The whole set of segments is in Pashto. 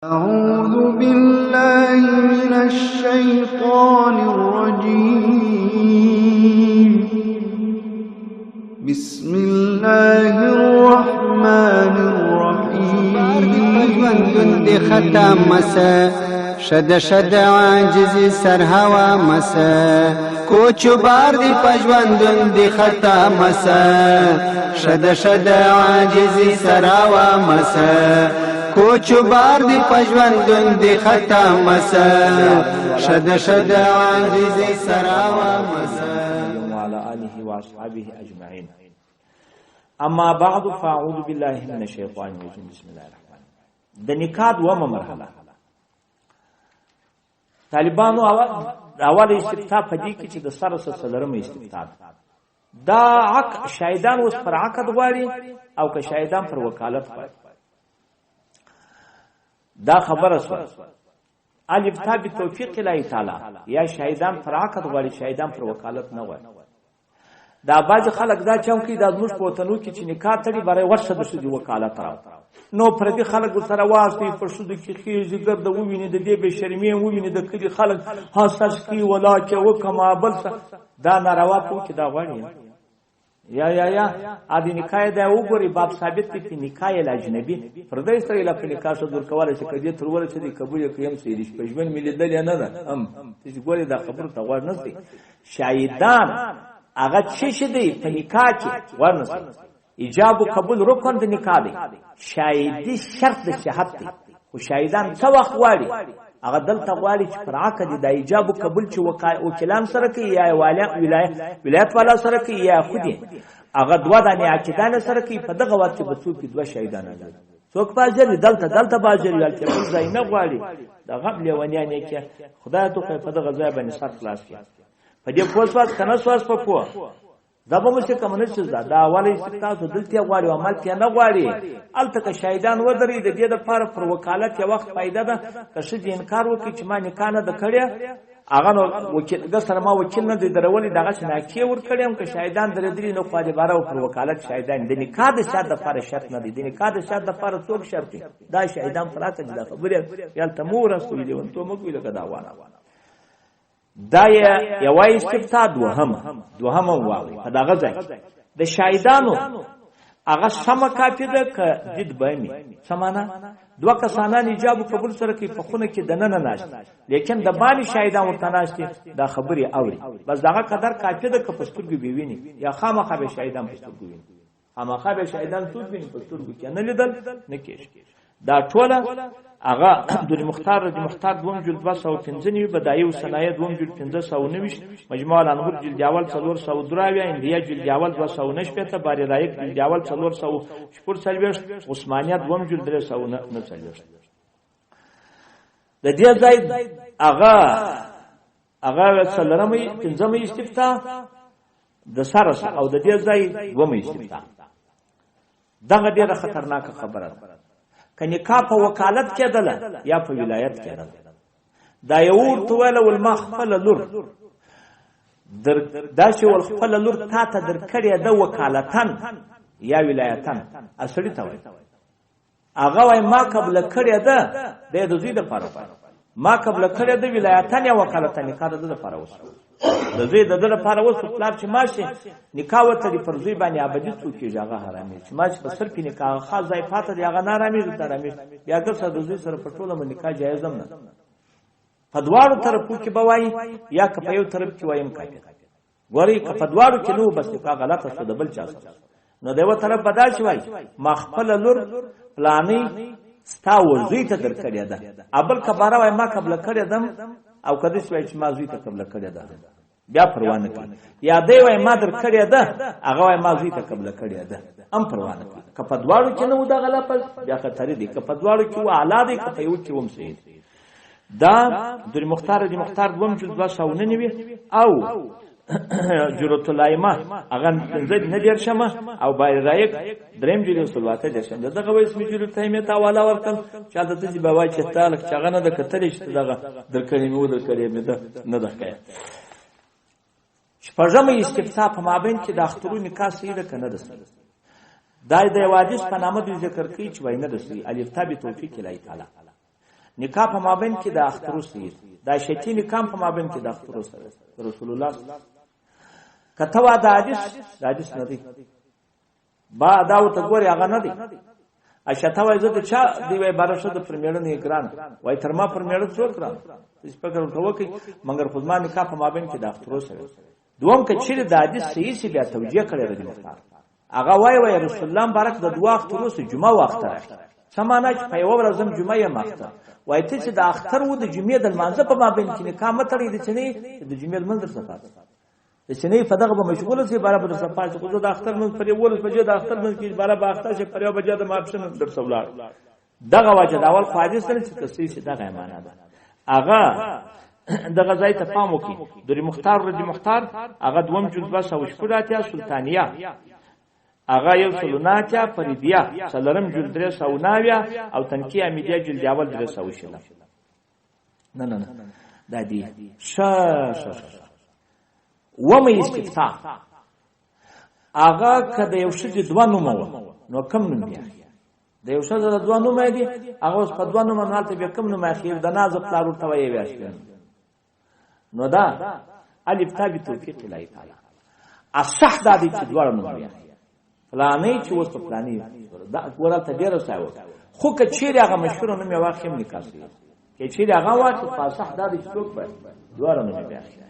أعوذ بالله من الشيطان الرجيم. بسم الله الرحمن الرحيم. خطا مسه شد شد عاجزی سر هوا مسه کوچ بار دی پجوندون دی خطا مسه شد شد عاجزی سر هوا مسه کوچ بار دی پجوندون دی خطا مسه شد شد عاجزی سر هوا مسه. وعلى آله وأصحابه أجمعين. أما بعد فأعوذ بالله من الشيطان الرجيم. بسم الله الرحمن الرحيم. د نکاح دومه مرحله طالبانو اول استفتاء په دې کې چې د سره څلورمه استفتاء دا شاهدان اوس پر عقد غواړي او که شاهدان پر وکالت غواړي. دا خبره سوه الافتاء بتوفیق الله تعالی، یا شاهدان پر عقد غواړي، شاهدان پر وکالت نه غواړي. دا بعضې خلک دا چم کوي، دا زموږ په وطنو کې چې نکاح تړي برای ورشه د ښځې وکالت راوړه، نو پردي خلک ورسره واستوي، په ښځو کې خېږي ګرده وویني، د دې بې شرمې وویني، د کلي خلک ها سس کوي ولا کې وکړه بل څه، دا ناروا په کې دا غواړي. یا یا یا ا دې نکاح دا وګوري، باب ثابت دی په نکاح الاجنبي پردی سره له په نکاح سره ورکولی شي، که دې تر ورسېدې دې قبول یې کړي هم صحیح دي، په ژوند مې لیدلې نه ده هم چې ګورې دا خبرو ته غوږ نه سي. شاهدان هغه څه شي دی په نکاح کې غوږ نه سي. ایجاب و قبول رکن د نکاح دی، شاهدي شرط د صحت دی. خو شاهدان څه وخت غواړي؟ هغه دلته غواړي چې پر عقد د ایجاب و قبول چې وکیلان سره کوي یا ولایت والا سره کوي یا خودي، هغه دوه دانې عقیدان سره کوي. په دغه وخت کې به څوک دوه شاهدان لري، څوک باجر دلته دلته باجر هلته بل ځای نه غواړي. د غم لیونیان یې کې خدای ته خو په دغه ځای باندې سر خلاص کړي. په دې پوه سواست که نه سواست په پوه دا به مو چې کوم نه چې دا اوله استفتاء دلته یې غواړي او عمل یې نه غواړي. هلته که شاهدان ودري د دې دپاره پر وکالت یو وخت فایده ده، که ښځې انکار وکړي چې ما نکاح نه ده کړې، هغه نو وکیل ده سره ما وکیل نه دی درولی، دغسې ناکې ورکړې هم که شاهدان درېدلي نو خو دې باره پر وکالت شاهدان د نکاح د شرط دپاره شرط نه دی. د نکاح د شرط دپاره څوک شرط دی؟ دا شاهدان پراته چې دا خبرې هلته مو ورسولې لیونتوب مه کوئ لکه دا وانه. دا یوه استفتاء دوهمه واوري په دغه ځای کې د شاهدانو هغه سمه کافي ده که دید به مې څه معنا؟ دوه کسانان ایجاب و قبول سره کوي، په خونه کې دننه ناست دي، لیکن د باندې شاهدان ورته ناست دي، دا خبرې اوري، بس دغه قدر کافي ده که په سترګو به ویني، یا خامخا به شاهدان په سترګو ویني، خامخا به شاهدان څوک ویني په سترګو کې نه لیدل نه کېږي. دا ټوله هغه د مختار د مختار دوم جلد 295، بدایع صنایع دوم جلد 529، مجموع الانهر جلد اول 473، اندیا جلد اول 269، باری رایق جلد اول 446، عثمانیه دوم جلد 349. د دې ځای هغه هغه څلورمه پنځمه استفتاء د سره او د دې ځای دومه استفتاء. دغه ډېره خطرناکه خبره ده. که نکاح په وکالت کېدله یا په ولایت کېدله، دا یو ورته ویله ول ما خپله لور داسې ول خپله لور تا ته درکړې ده وکالتن یا ولایتن، سړي ته وایي، هغه وایي ما قبله کړې ده، دی د زوی دپاره وایي ما قبله کړې ده ولایتن یا وکالتن، نکاح د ده دپاره وسوه، د زوی د ده دپاره وسو. پلار چې ماشي نکاح وتړي پر زوی باندې ابدي څوک کېږي، هغه حرامېږي. چې ماشي په سر کې نکاح خاص ځای پاته دی، هغه نه حرامېږي ته حرامېږي. بیا ګر سره د زوی سره په ټوله مو نکاح جایز هم نه، په دواړو طرفو کې به وایي یا که په یو طرف کې وایم کافي ده. ګورئ که په دواړو کې نه و بس نکاح غلطه شوه د بل چا سره، نو د یوه طرف به داسې وایي ما خپله لور پلانۍ ستا و زوی ته درکړې ده، بل که باره وایي ما قبله کړې ده، او که داسې وایي چې ما زوی ته قبله کړې ده، بیا پروا نه کوي. یا دی وایي ما درکړې ده، هغه وایي ما زوی ته قبله کړې ده، هم پروا نه کوي. که په دواړو کې نه و دغه لفظ بیا خطري دی، که په دواړو کې و اعلی دی، که په یو کې وم صحیح دی. دا در مختار د مختار دوم جلد 299 او جرأت الائمه هغه 35 او بای رایق دریم جلد 38. دغه وایي اسمي جرأت الائمه ته حواله ورکړم چې هلته داسې به وایي چې تا لکه چې هغه نه ده کتلی چې دغه درکړې مې و درکړې مې ده نه ده ښکایه. شپږمه استفتاء په مابین کې د اخترو نکاح صحیح ده که نه ده صحیح؟ دا د یو حدیث په نامه دوی ذکر کوي چې وایي نه ده صحیح. الافتاء بتوفیق الله تعالی. نکاح په مابین کې د اخترو سره، دا شتی نکاح په مابین کې د اخترو سره رسول الله کته وا د حدیث، د حدیث نه دی با دا ورته ګوري هغه نه دی. اشته وای زه د چا دی وای بار شه د پر میړه نه ګران وای تر ما پر میړه څوک ګران هیڅ فکر ورته وکړي، مګر خو زما نکاح په مابین کې د اخترو سره. دوم که چیرې د حدیث صحیح سي بیا توجیه کړی رضی مختار هغه وای وای رسول الله مبارک د دوه اخترو سره جمعه و اختر څه معنا چې په یوه ورځ هم جمعه یم اختر وای ته چې د اختر و د جمعې د لمانځه په مابین کې نکاح مه تړئ د چې نه د جمعې لمونځ درڅخه پاتې د چې نه په دغه به مشغول شي باره به درڅخه پاتې، خو زه د اختر لمونځ پر 11 بجې د اختر لمونځ کې باره به اختر شي پر 1 بجه د ماپښین درڅخه ولاړ. دغه وجه د اول خو حدیث نه چې تصحیح شي دغه معنا ده. هغه دغه ځای ته پام وکړي. در مختار رضی مختار هغه دوم جلد 286 سلطانیه هغه 189 فریدیه څلورم جلد 309 او تنکیه امیدیه جلد اول 320. نه نه نه دا دی ښه ښه ښه ومه استفتاح هغه که د یو ښځې دوه نومه وه نو کوم نوم بیا د یو ښځه د دوه نومه دي هغه اوس په دوه نومه نو هلته بیا کوم نوم اخلي؟ د ناز پلار ورته وایي بیا اخلي. نو دا الف تا بتوفیق الله تعالی اصح دا دی چې دواړه نوم بیا فلانی چې اوس په فلانی دا ګوره هلته ډېره سایه وکړه، خو که چیرې هغه مشهور نوم یې واخلي هم نکاح صحیح، که چیرې هغه واخلي خو اصح دا دی چې څوک به دواړه نوم یې بیا اخلي.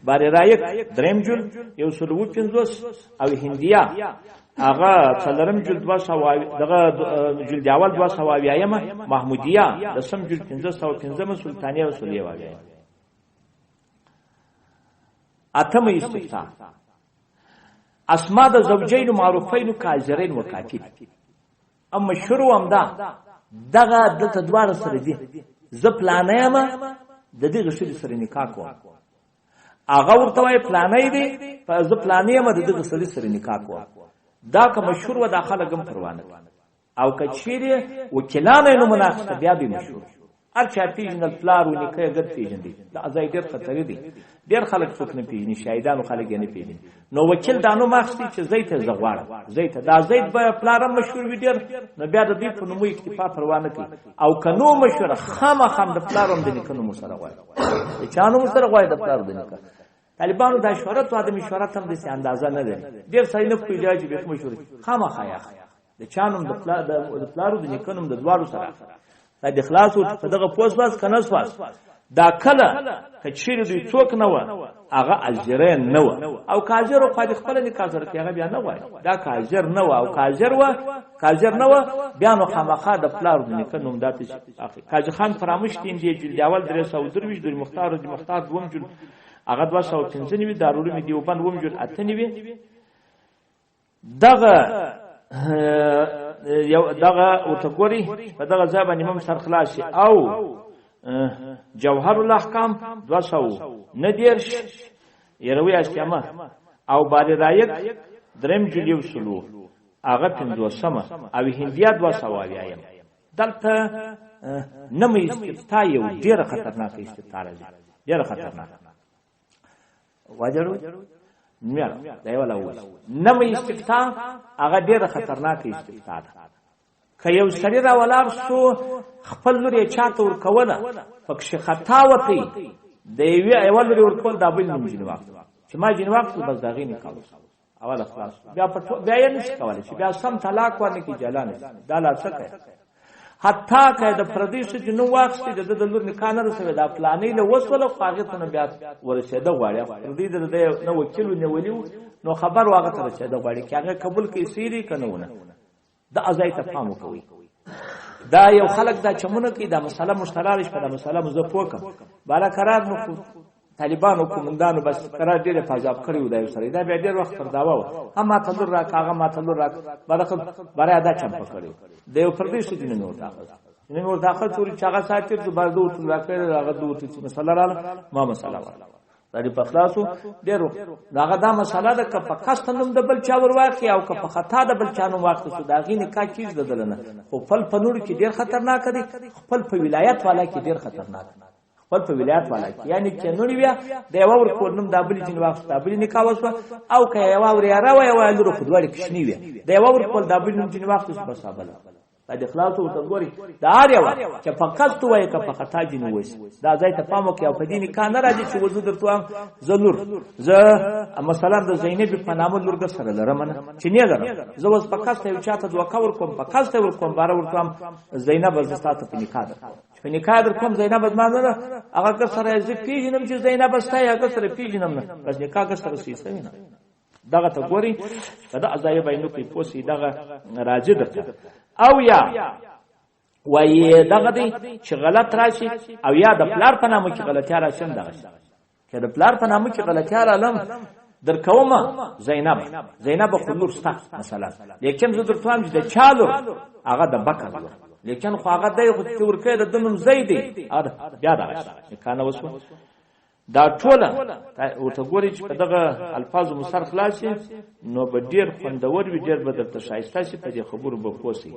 بار رایک دریم جلد 150 او هندیه هغه څلورم جلد 200 دغه جلد اول 270 محمودیه لسم جلد 505 سلطانیه 171. اتمه استفتاح اسماء د زوجین معروفین کاجرین و کاتب اما شروع هم دا دغه دلته دواړه سره دي. زه پلانه یم د دغه ښځې سره نکاح کوم، هغه ورته وایي پلانی دی زه پلانی یم د دغه سړي سره نکاح کوم. دا که مشهور وه دا خلک هم پروا نه کوي، او که چیرې وکیلانو یې نومونه اخیسته بیا به مشهور هر چا پېژندل پلار و نیکه یې ګرد پېژندي. دا ځای ډېر خطري دی، ډېر خلک څوک نه پېژني، شاهدانو خلک یې نه پېژني. نو وکیل دا نوم اخیستی چې زید ته زه غواړم، زید ته دا زید به پلار هم مشهور وي ډېر، نو بیا د دوی په نومو اکتفا پروا نه کوي. او که نو مشهور خامخا هم د پلار هم د نیکه نوم ورسره غواړي، د چا نوم ورسره غواړي؟ د پلار د نیکه. طالبانو دا شهرت و عدم شهرت هم داسې اندازه نه لري، ډېر سړي نه پوهېږي چې بېخي مشهور دي. خامخا یې اخلي د چا نوم، د پلارو د نیکه نوم د دواړو سره اخلي. دا د خلاص په دغه پوه سواست که نه سواست. دا کله که چیرې دوی څوک نه وه هغه اجره نه وه، او که اجر وه خو د خپله نکاح سره کوي هغه بیا نه غواړي. دا که اجر نه وه او که اجر وه که اجر نه وه بیا نو خامخا د پلار د نیکه نوم دا ته اخلي. قاضي خان فراموش دین دی جلد اول 323 در مختار د مختار دوم جلد هغه 295 دارالعلوم دیوبند دوم جلد 98 دغه یو دغه ورته ګوري په دغه ځای باندې هم سر خلاص شي. او جوهر الاحکام 239 یروي استعمه او بار رایک دریم جلد 100 هغه 50 او هندیه 270. دلته نمه استفتاء یو ډېره خطرناکه استفتاء راځي، ډېره خطرناکه واجړو میړه دا یو لا اوس نمه استفتاء هغه ډېره خطرناکه استفتاء ده. که یو سړی را ولاړ سو خپل لور یې چاته ورکوله پکښې خطا وتی د یوې یوه لور یې ورکول دا بل نوم ځینې واخیست چې ما ځینې واخیستل بس د هغې نکاح وسو اوله خلاص بیا په بیا یې نشي کولی چې بیا سم طلاق ورنه کړي جلا نه شي. دا لا څه کوي؟ حتی که د پردۍ ښځې نوم واخیستې د ده د لور نکاح نه رسوي دا فلانۍ له وسوله خو هغې ته نو بیا ورسېده غواړي، پردۍ د ده نه وکیل و نه ولي و نو خبر و هغه ته رسېده غواړي که هغه قبول کړي صحیح دی که نه ونه. دا ځای ته پام وکوئ. دا یو خلک دا چمونه کوي دا مسله موږ ته راغلې چې په دا مسله مو زه پوه کړم بالا قرار نو خو طالبانو کومندانو بس قرار ډېر په عذاب کړی و دا یو سړی دا بیا ډېر وخت پر دعوه وه هم ماته لور راکړه هغه ماته لور راکړه بالا دا چمپه کړی د یو پردۍ ښځې نوم یې ورته اخیست نوم یې ورته اخیست چې هغه ساعت تېر شو بس ده ورته راکړی هغه ده ورته چې مسله راغله ما مسله ورکړه دا دې په خلاصو ډېر وخت هغه دا مسله ده که په قصد نوم د بل چا ور واخلي او که په خطا د بل چا نوم واخلي د هغې نکاح کېږي د دله نه، خو خپل په نورو کې ډېر خطرناک دی، خپل په ولایت والا کې ډېر خطرناک دی، خپل په ولایت والا کې یعنی چې نورې بیا د یوه ورکول نوم د بلې ځینې واخیست د بلې نکاح وشوه او که یوه وریاره وه یوه لور خو دواړې کوچنۍ وې د یوه ورکول د بلې نوم ځینې واخیست بس بله دا د اخلاص ورته ګوري دا هر یو چې په قصد وایي که په خطا جن وایي، دا ځای ته پام وکړي. او په دې نکاح نه راځي چې وزه درته وایم زه لور، زه مثلا د زینب په نامه لور در سره لرم نه چې نه لرم، زه اوس په قصد یو چاته دوکه ورکوم، په قصد ورکوم، باره ورته وایم زینب زه ستا ته په نکاح درکوم، چې په نکاح درکوم زینب زما نه ده، هغه که سره زه پېژنم چې زینب ستا یې، هغه سره پېژنم نه، بس نکاح که سره صحیح سوې نه. دغه ته ګوري په دغه ځای باندې نو کوي پوسي دغه راځي درته. او یا وایي دغه دی چې غلط راشي، او یا د پلار په نامه کې غلطیا راشي هم دغه شي، که د پلار په نامه کې غلطیا رالم در کومه زینب، زینب خو لور ستا مثلا، لیکن زه درته وایم چې د چا لور، هغه د بکر لور، لیکن خو هغه دی خو چې ورکوې د ده نوم زید دی، بیا دغه شي نکاح نه وسوه. دا ټوله ورته ګوري چې په دغه الفاظو مو سر خلاص شي نو به ډېر خوندور وي، ډېر به درته ښایسته شي، په دې خبرو به پوه شئ.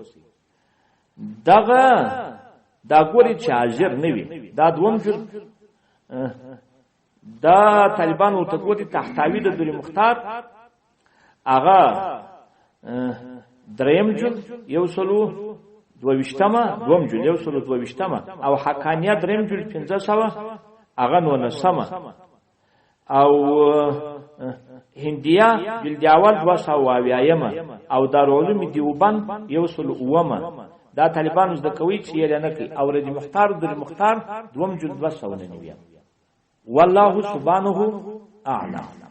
دغه دا ګوري چې حاضر نه وي، دا دوم جز دا طالبان ورته ګوري تحتاوي د درې مختار، هغه دریم جز 122، دوم جز 122، او حقانیه دریم جز 500، هغه 19، او هندیه جلد اول 270، او دارالعلوم دیوبند 107. دا طالبان زده کوي چې یې نه کوي. او رد مختار در مختار دوم جلد 290. والله سبحانه اعلم.